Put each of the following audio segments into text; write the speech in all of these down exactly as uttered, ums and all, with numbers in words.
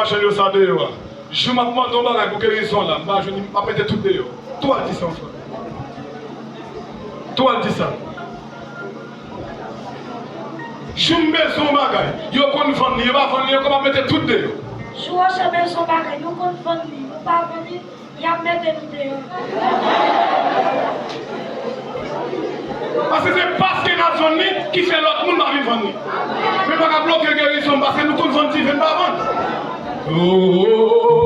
Machann yo sa deyò a. Jou m ap mande yon bagay pou gerizon la, m pa jwenn li, m ap mete tout deyò. Tou al di sa yon frè. Tou al di sa. Jou m bezwen yon bagay, yo konn vann li, yo pa vann li ankò, m ap mete tout deyò. Jou Roche bezwen yon bagay, nou konn vann li, nou pa vann li, y ap mete nou deyò. Paske se paske n ap vann li ki fè lòt moun pa vin vann li. Men pa ka bloke gerizon m, paske nou konn vann diven pa vann. Oh.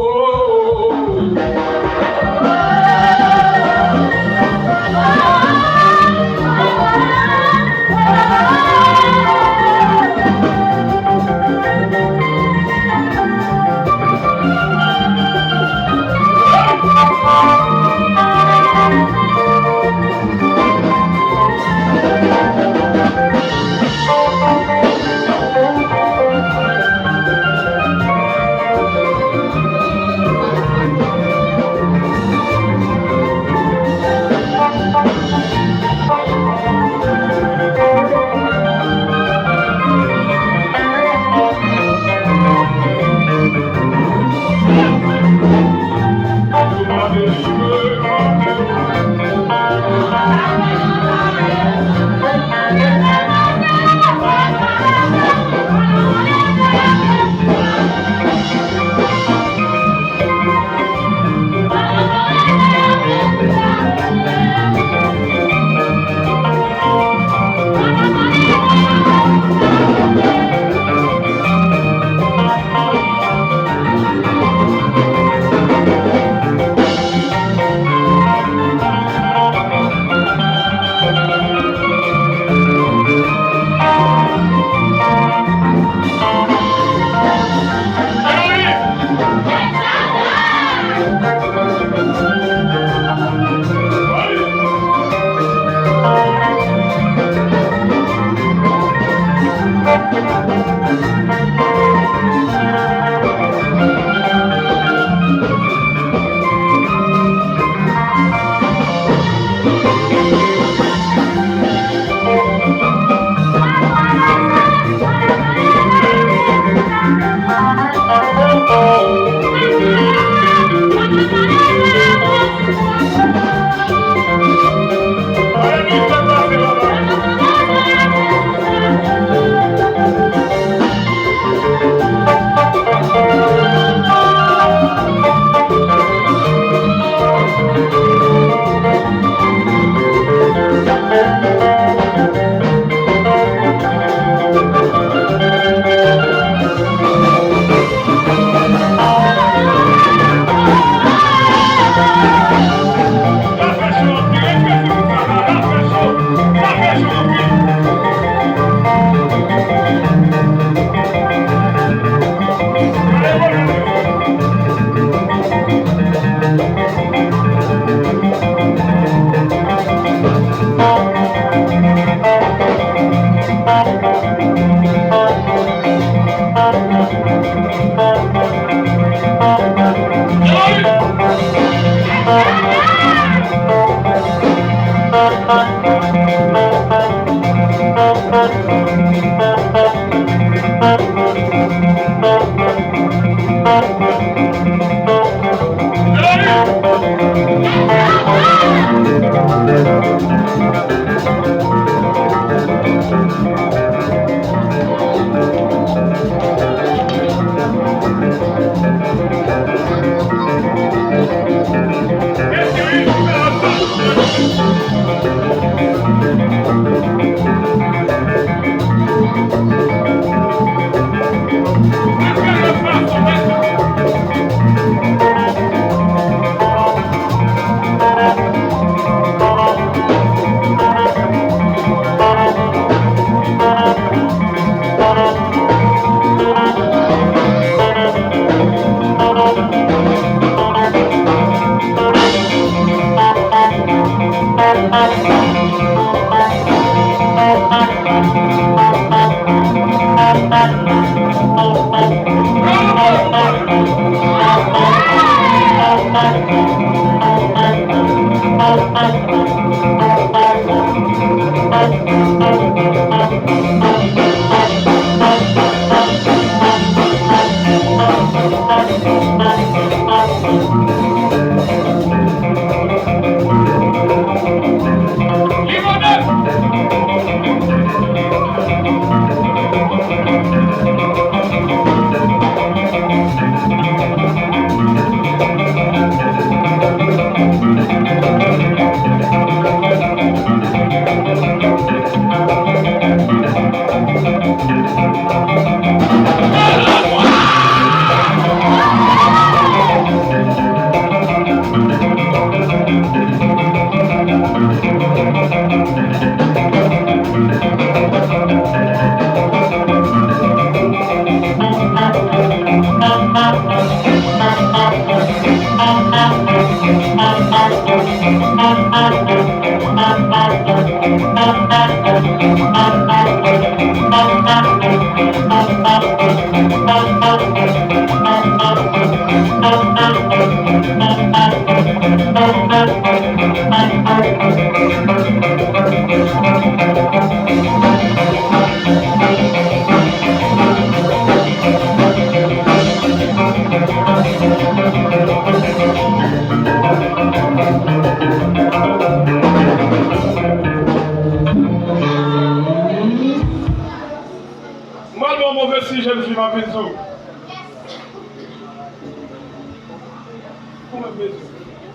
M pral ba w move siy, jèn fi, m ap vin sou.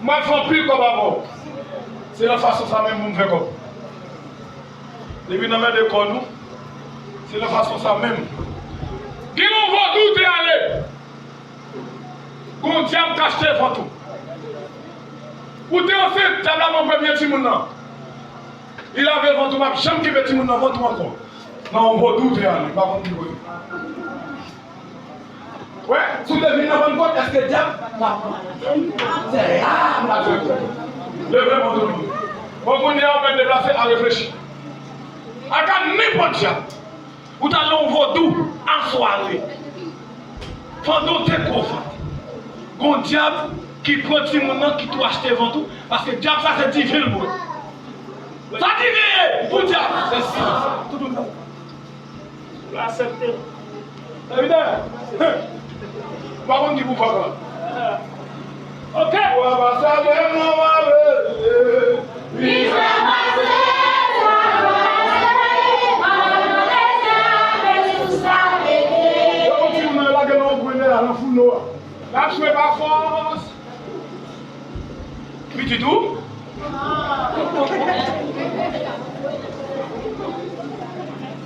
M ap fè anpil kòb avè w. Se nan fason sa menm pou m fè kòb. Depi n anmède kò nou, se nan fason sa menm. Gen yon vodou te ale. Gon dyab k achte vant ou. Ou te ansent, dyab la pran premye timoun nan. Li lave vant ou, p ap janm kenbe timoun nan vant ou ankò. Nan yon vodou te ale, m pa konn ki kote. Wè, si w te vin nan Pannkòt, èske dyab la pran? Se la m ta fè. Leve men tout moun. Bon, kounye a ou mèt deplase al reflechi. Ak a nenpòt dyab. Ou t al nan yon vodou asware. Pandan w te gwo vant, gon dyab ki pran timoun nan, ki tou achte vant ou, paske dyab sa se diven l bwè. Sa diven ye pou dyab. Se sa. Tout moun sa. Ou aksepte. Evidè. M pa konn ki pou fè la. Ok. Ou a pase avè mwen, w a vle. Li sa pase, sa pase, malgre sa pete. Yo kontinye lage nan grenn la, nan founo a. N ap jwe pa fòs. Pitit ou?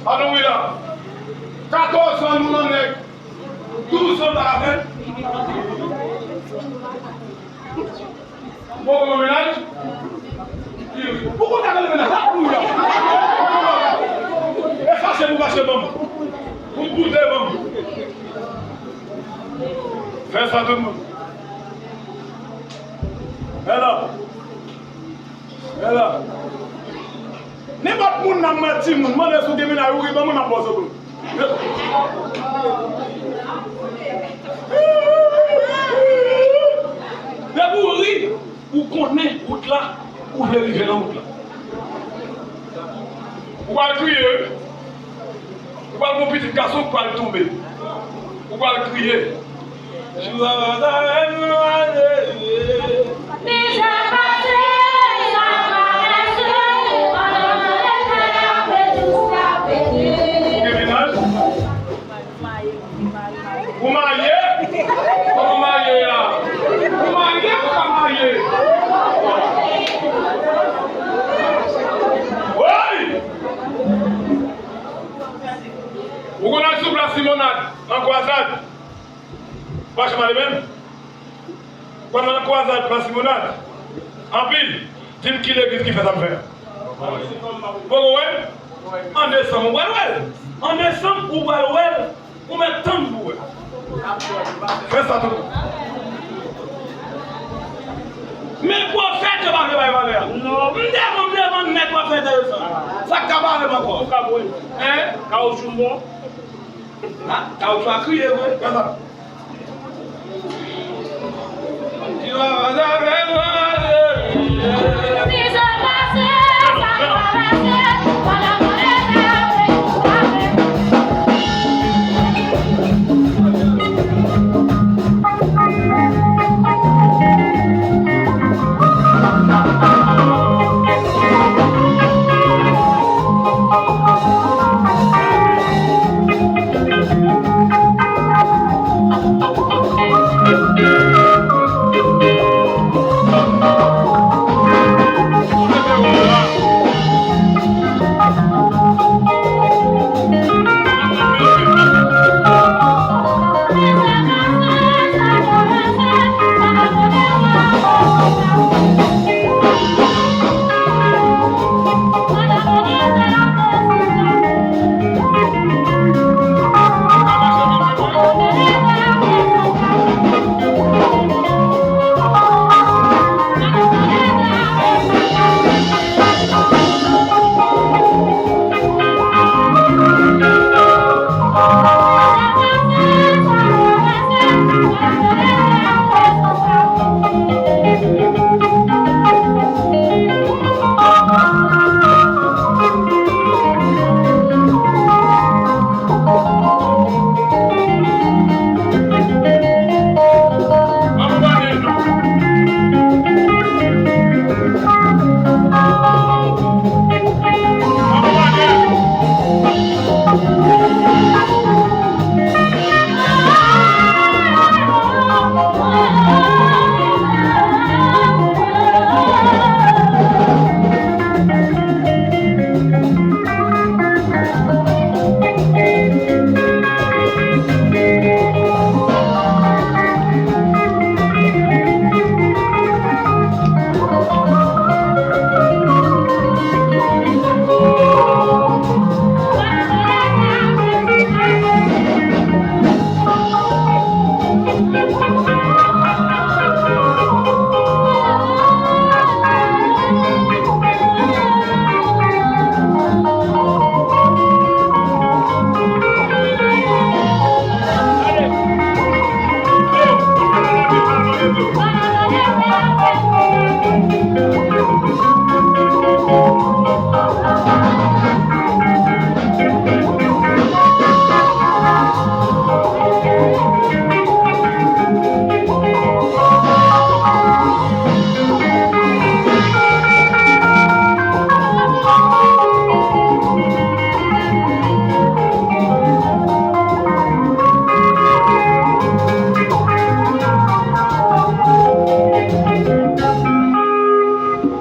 Adan wi la. Katòz an nou nan nèg. Douz an pa avè. Bon, bon, mennaj. Pou konn sa rele mennaj, la pou mwen. E fache pou fache ban m. Pou boute ban m. Fè sa tout moun. Mennaj. Mennaj. Nenpòt moun nan mwen timoun, mande si w gen mennaj, ou ri ban mwen, m ap ba w sou tou. Depi w ri, ou konnen wout la, ou vle rive nan wout la. Ou pral kriye, wi. Ou pral gon pitit gason, ou pral tonbe. Ou pral kriye. Jou a pase avè nou ale. Li sa pase, sa pa pase, pandan nou leve apre tout sa pete. Ou gen mennaj? Ou marye? Kòman marye a? Ou marye ou pa marye? Woy! Ou konn al sou plas Limonad, nan Kwazad? Pa janm ale menm? Ou konn al nan Kwazad, plas Limonad? Anpil. Di m ki legliz ki fè sa m fè a. Poko wè l? An desanm, ou pral wè l. An desanm, ou pral wè l. Ou mèt tann pou wè. Fè sa tou. Men pwofèt yo pa vle bay valè a. Non. M devan, m devan nèt w ap fè enteresan. Sa k ka bare m ankò? Ou ka bwè. Hein? Kawotchou bon. Ha? Kawotchou a kriye vre. Fè sa.